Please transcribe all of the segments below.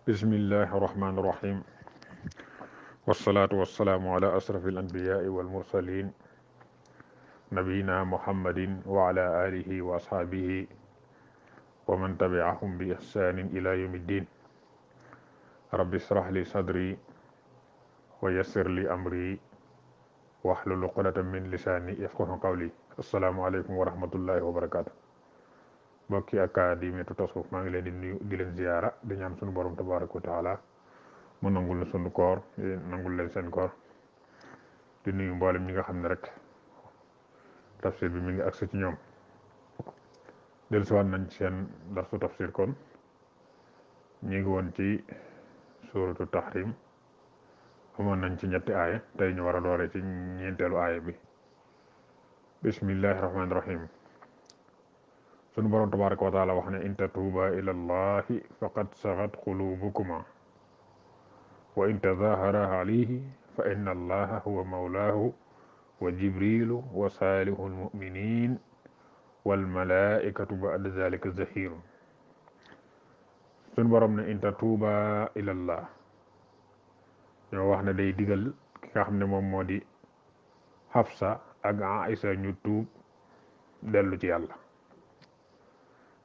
bismillahi irrahmani irrahim wasalaatu wasalaamu ala asrafi alanbiyaai walmursalin nabiyina muhammadin wa ala alihi wa ashaabihi wa man tabiahum bi ihsanin ila yawmi ddin rabbi israh li sadri wa yassir li amri wahlul uqdatan min lisaani yafqahu qawli. assalaamu aleykum wa rahmatullahi wa barakaatu. mbokki Académie Tasawuf maa ngi leen di nuyu di leen ziyaara di ñaan sunu borom tabaraka wa taala mu nangul sunu koor nangul leen seen koor di nuyu mboolem ñi nga xam ne rek tafsir bi mi ngi agsi ci ñoom. dellusiwaat nañ ci seen darsu tafsir kon ñu ngi woon ci suuratu tahrim amoon nañ ci ñetti aaya tey ñu war a doore ci ñeenteelu aaya bi. bismillahi rahmaani rahim. sunu borom tabaraka wa taala wax ne in tatuuba ila llahi faqad sagat qulubukuma wa in tazahara alayhi fa inna allaha huwa mawlaahu wa jibrilu wa saalihu almuminin walmalaikatu ba'da zalika zahirun. sunu borom ne in tatuuba ila llah ñoo wax ne day digal ki nga xam ne moom moo di Hafsa ak Aïsa ñu tuub dellu ci yàlla.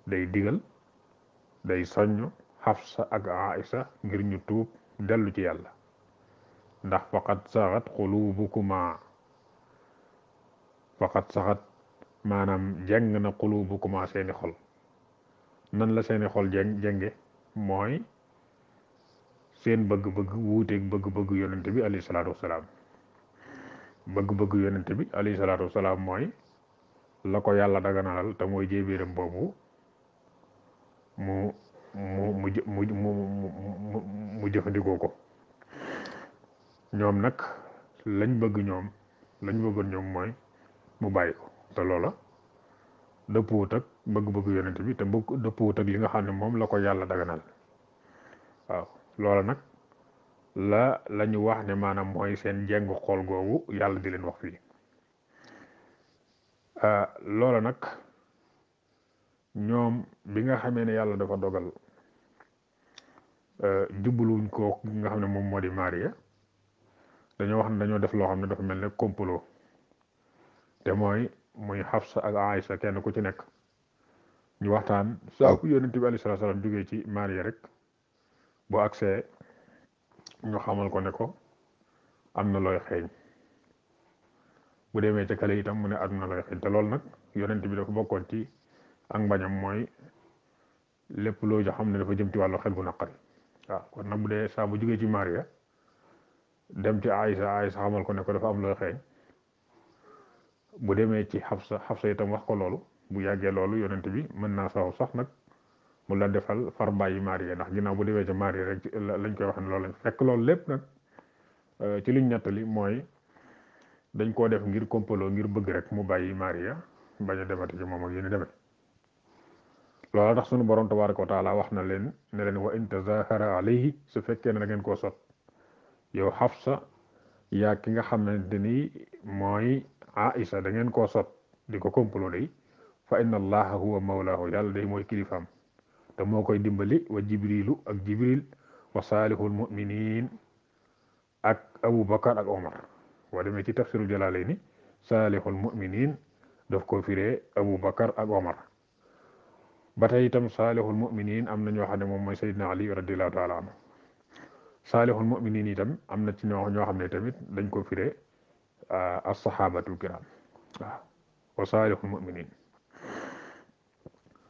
day digal day soññ Hafsa ak Aïsa ngir ñu tuub dellu ci yàlla ndax faqat saxat xulubukuma faqat saxat maanaam jeng na xulubukuma seeni xol. nan la seeni xol jenge mooy seen bëgg-bëgg wuuteeg bëgg-bëgg yonente bi alayhi salaatu wasalaam. bëgg-bëgg yonente bi alayhi salaatu wasalaam mooy la ko yàlla daganalal te mooy jéebéeram boobu mu jëfandikoo ko. ñoom nag lañ bëggoon ñoom mooy mu bàyyi ko te loola dëppoowut ak bëgg-bëgg yonent bi te dëppoowut ak li nga xam ne moom la ko yàlla daganal. waaw loola nag la ñu wax ne maanaam mooy seen jengu xool googu yàlla di leen wax fii. loola nag ñoom bi nga xamee ne yàlla dafa dogal jubluwuñ ko nga xam ne moom moo di Maria dañoo wax ne dañoo def loo xam ne dafa mel ne complot te muy Hafsa ak Aïsa kenn ku ci nekk ñu waxtaan saa bu yonent bi alayhi salaatu salaam jógee ci Maria rek bu agsee ñu xamal ko ne ko am na looy xeeñ bu demee ca kale itam mu ne am na looy xeeñ te loolu nag yonent bi dafa bokkoon ci ak mbañam mooy lépp loo xam ne dafa jëm ci wàllu xel bu naqari. waaw kon nag bu dee saa bu jógee ci Maria dem ci Aïsa xamal ko ne ko dafa am looy xeeñ bu demee ci Hafsa itam wax ko loolu bu yàggee loolu yonent bi mën naa sax nag mu la defal far bàyyi Maria ndax ginnaaw bu demee ci Maria rek lañ koy wax ne loolu lañ fekk loolu lépp nag ci liñ ñettali mooy dañ koo def ngir complot ngir bëgg rek mu bàyyi Maria bañ a demati ci moom ak yéen demee. loola tax sunu borom tabaraka wa taala wax na leen ne leen wa in tazahara alayhi su fekkee ne da ngeen koo sot yow Hafsa yaa ki nga xamante ni mooy Aïsa da ngeen koo sot di ko complot day fa inna allaha huwa mawlaahu yàlla day mooy kilifaam te moo koy dimbali wa jibrilu ak jibril wa saalihul muminin ak Abu Bakar ak Omar. boo demee ci tafsirul Jalaalayni saalihul muminin daf ko firee Abu Bakar ak Omar. ba tey itam saalihul muminin am na ñoo xam ne moom mooy Seydina Ali radiyallahu taala anhu. saalihul muminin itam am na ci ñoo xam ne tamit dañ ko firee as-sahabatul kiram. waaw wa saalihul muminin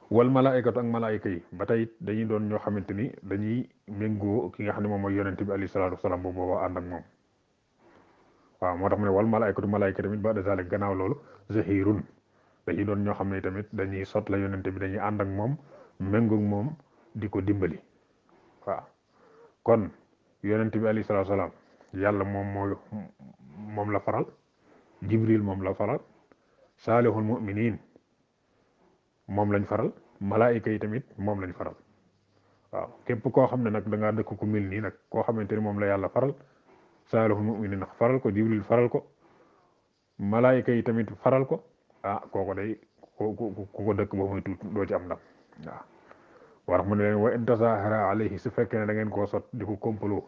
wal malaikatu ak malaayika yi ba tey dañuy doon ñoo xamante ni dañuy méngoo ki nga xam ne moom mooy yonente bi alayhi salaatu wasalaam boobu boobaa ànd ak moom. waaw moo tax mu ne wal malaikatu malaayika tamit ba de zalik gannaaw loolu zahirun dañuy doon ñoo xam ne tamit dañuy sot la yonente bi dañuy ànd ak moom méngoog moom di ko dimbali. waaw kon yonente bi alayhi salaatu wasalaam yàlla moom la faral, jibril moom la faral, saalihul muminin moom lañ faral, malaayika yi tamit moom lañ faral. waaw képp koo xam ne nag da ngaa dëkk ku mel nii nag koo xamante ni moom la yàlla faral, saalihul muminin ndax faral ko, jibril faral ko, malaayika yi tamit faral ko, kooko day ku ko dëkk ba muy tuut doo ci am ndam. waaw war mu ne leen wa in tazahara alayhi su fekkee ne da ngeen koo sot di ko kompaloo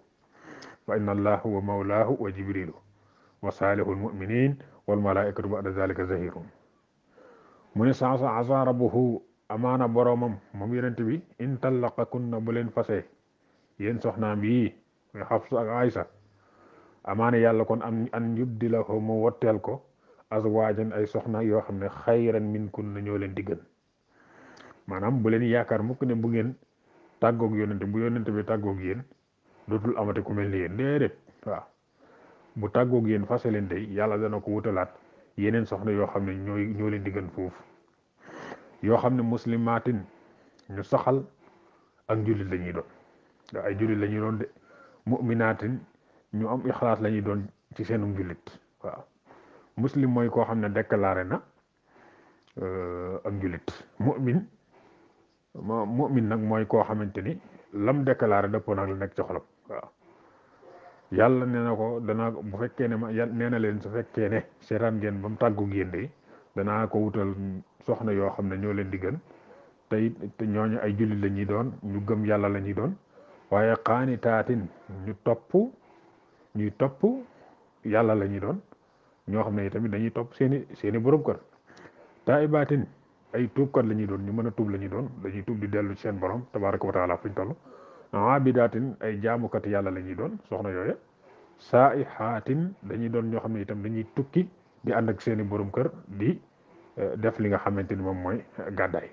fa inna allah huwa mawlaahu wa jibrilu wa saalihul muminin wal malaikatu ba'da zalika zahirun mu ne asa rabbuhu amaana boromam moom yonent bi in tallaqakunna bu leen fase yéen soxnaam yii muy Xafsa ak Aysa amaana yàlla kon an yubdilahu mu wotteel ko azwaajan ay soxna yoo xam ne xayran minkunna ñoo leen di gën maanaam bu leen yaakaar mukk ne bu ngeen tàggoog yonent bu yonent bi tàggoog yéen dootul amati ku mel ni yéen déedéet waaw bu tàggoog yéen fase leen day yàlla dana ko wutalaat yeneen soxna yoo xam ne ñoo leen di gën foofu yoo xam ne muslimaatin ñu saxal ak jullit la ñuy doon ay jullit la ñuy doon de mu'minaatin ñu am ixlaas la ñuy doon ci seenu jullit waaw muslim mooy koo xam ne déclaré na ak jullit mu'min nag mooy koo xamante ni lam déclaré dëppoo nag la nekk ci xolam waaw yàlla nee na ko danaa bu fekkee ne ma nee na leen su fekkee ne seetaan ngeen ba mu tàggu ngeen de danaa ko wutal soxna yoo xam ne ñoo leen di gën te ñooñu ay jullit la ñuy doon ñu gëm yàlla la ñuy doon waaye qaanitaatin ñuy topp yàlla la ñuy doon ñoo xam ne tamit dañuy topp seeni borom kër taa'ibaatin ay tuubkat la ñuy doon ñu mën a tuub la ñuy doon dañuy tuub di dellu ci seen borom tabaaraka wa taala fuñ toll aabidaatin ay jaamukat yàlla la ñuy doon soxna yooya saa'ihaatin dañuy doon ñoo xam ne itam dañuy tukki di ànd ak seeni borom kër di def li nga xamante ni moom mooy gàddaay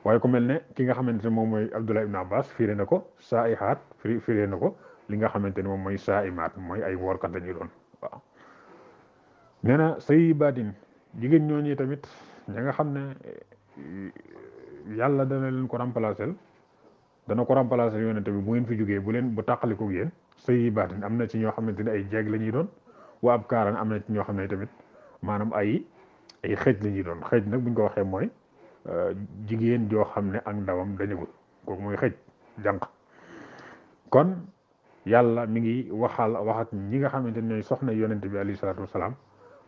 waaye ku mel ne ki nga xamante ne moom mooy Abdullah ibn Abbas firé na ko saa'ihaat firé na ko li nga xamante ni moom mooy saa'imaat mooy ay woorkat la ñuy doon waaw nee na sayyibaatin jigéen ñooñu tamit ña nga xam ne yàlla dana leen ko remplacer dana ko remplacer yonente bi bu ngeen fi jógee bu tàqaliko yéen sayyibaatin am na ci ñoo xamante ne ay jeeg la ñuy doon wa abkaaran am na ci ñoo xam ne tamit maanaam ay xëj la ñuy doon xëj nag buñ ko waxee mooy jigéen joo xam ne ak ndawam dañagul kooku mooy xëj jànq kon yàlla mi ngi wax ak ñi nga xamante ne ñooy soxna yonente bi alayhi salaatu wasalaam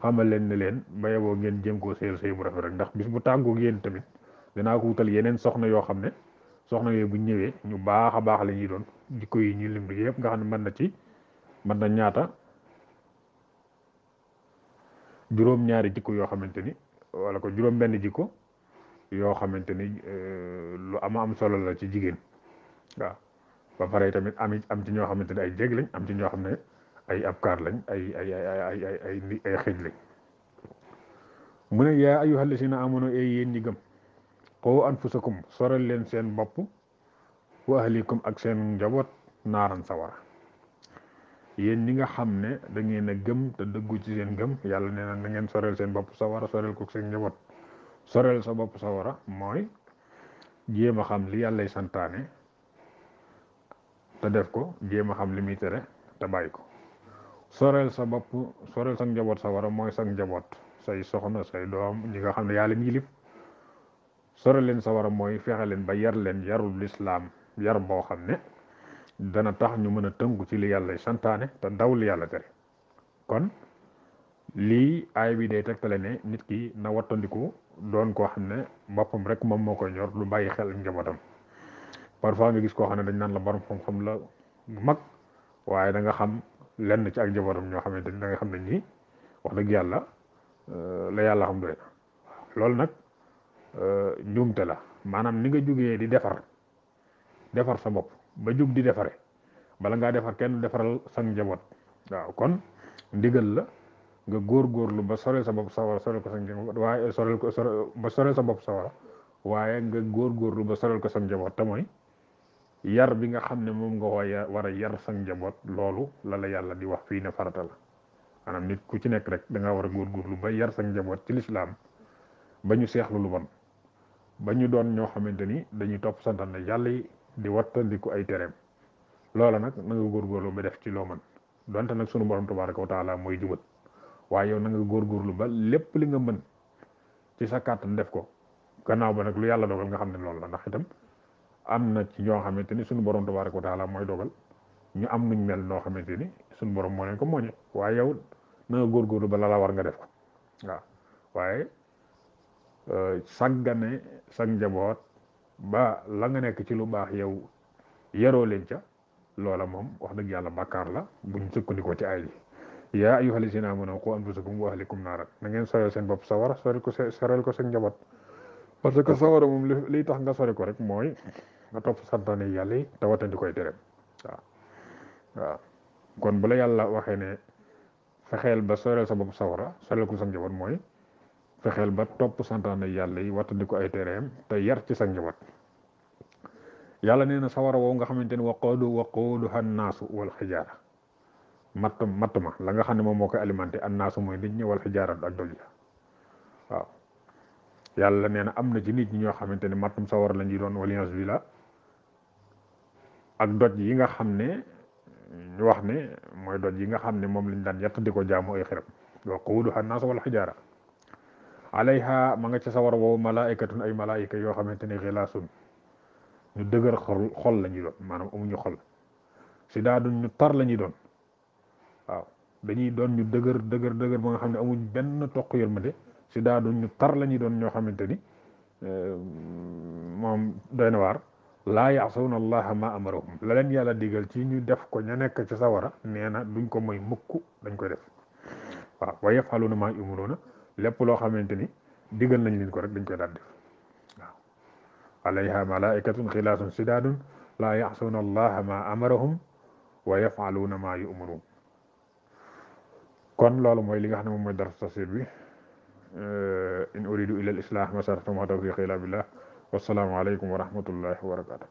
xamal leen ne leen ba yeboo ngeen jéem koo sëyal sëy bu rafet rek ndax bis bu tàggoog yéen tamit danaa ko wutal yeneen soxna yoo xam ne soxna yooyu bu ñëwee ñu baax a baax la ñuy doon jikko yi ñu lim yëpp nga xam ne mën na ñaata juróom-ñaari jikko yoo xamante ni wala ko juróom-benn jikko yoo xamante ni lu am solo la ci jigéen waaw ba pare tamit am ci ñoo xamante ne ay jéeg lañ am ci ñoo xam ne ay abkaar lañ ay xëj lañ mu ne yaa ayyuhal lazina amanu ay yéen ñi gëm qu anfusakum sorel leen seen bopp wa ahlikum ak seen njaboot naaran sawara yéen ñi nga xam ne da ngeen a gëm te dëggu ci seen gëm yàlla nee na ngeen sorel seen bopp sawara sorel ko seen njaboot sorel sa bopp sawara mooy jéem a xam li yàllay santaane te def ko jéem a xam li muy tere te bàyyi ko sorel sa bopp sorel sa njaboot sawara mooy sa njaboot say soxna say doom ñi nga xam ne yaa leen yilif sorel leen sawara mooy fexe leen ba yar leen yarul lislaam yar boo xam ne dana tax ñu mën a tënku ci li yàlla santaane te daw li yàlla tere kon lii aay bi day tegtale ne nit ki na wattandiku doon koo xam ne boppam rek moom moo koy ñor lu bàyyi xel njabootam parfois nga gis koo xam ne dañ naan la borom xam-xam la mag waaye da nga xam lenn ci ak njabootam ñoo xamante ni da nga xam ne ñii wax dëgg yàlla la yàlla xam doy loolu nag njuumte la maanaam ni nga jógee di defar sa bopp ba jug di defare bala ngaa defar kenn defaral sang njaboot waaw kon ndigal la nga góorgóorlu ba sorel sa bopp sawara sorel ko sang njaboot waaye sorel sa bopp sawara waaye nga góorgóorlu ba sorel ko sang njaboot te mooy yar bi nga xam ne moom nga war a yar sang njaboot loolu la yàlla di wax fii ne farata la maanaam nit ku ci nekk rek da nga war a góorgóorlu ba yar sang njaboot ci lislaam ba ñu seexlu lu bon ba ñu doon ñoo xamante ni dañuy topp santaane yàlla yi di wattandiku ay tereem loola nag na nga góorgóorlu ba def ci loo mën donte nag sunu borom tabaaraka wa taala mooy jubal waaye yow na nga góorgóorlu ba lépp li nga mën ci sa kàttan def ko gannaaw ba nag lu yàlla dogal nga xam ne loolu la ndax itam am na ci ñoo xamante ni sunu borom tabaaraka wa taala mooy dogal ñu am nuñ mel noo xamante ni sunu borom moo leen ko mooñe waaye yow na nga góorgóorlu ba la war nga def ko waaw waaye sàggane sa njaboot ba la nga nekk ci lu baax yow yaroo leen ca loola moom wax dëgg yàlla bàkkaar la buñ sukkandikoo ci ay ji yaa ayyuhal lazina amanu qu anfusakum wa ahlikum naaran na ngeen soreel seen bopp sawara soreel ko seen njaboot parce que sawara moom liy tax nga sori ko rek mooy nga topp santaane yàlla yi te watandi koy tereem waaw kon bu la yàlla waxee ne fexeel ba soreel sa bopp sawara soreel ko sa njaboot mooy fexeel ba topp santaane yàlla yi watandi ko ay tereem te yar ci sa njaboot yàlla nee na sawara woowu nga xamante ni waquuduha annaasu wal xijaara matt ma la nga xam ne moom moo koy alimenté annaasu mooy nit ñi wal xijaara ak doj la waaw yàlla nee na am na ci nit ñi ñoo xamante ni mattum sawara la ñuy doon waliance bi la ak doj yi nga xam ne ñu wax ne mooy doj yi nga xam ne moom lañ daan yett di ko jaamu ay xiram waquuduha annaasu wal xijaara alayha ma nga ca sawara woowu malaikatun ay malaayika yoo xamante ni xilaasun ñu dëgër xol la ñuy doon maanaam amuñu xol si daa doon ñu tar la ñuy doon waaw dañuy doon ñu dëgër ba nga xam ne amuñ benn toq yërmande si daa doon ñu tar la ñuy doon ñoo xamante ni moom doy na waar laa yaasawna allaha ma amarahum la leen yàlla digal ci ñu def ko ña nekk ci sawara nee na duñ ko moy mukk dañ koy def waaw wa yafaluuna maa yu'maruuna lépp loo xamante ni digal nañ leen ko rek dañ koy daal def alayha malaikatun xilaasun sidaadun laa yaxsuuna allaha ma amarahum wa yafaluuna maa yu'maruun kon loolu mooy li nga xam ne moom mooy dars tafsir bi in uridu ila al islah ma sarata ma tawfiqi illa billah wassalaamu aleykum wa rahmatullahi wa barakatuh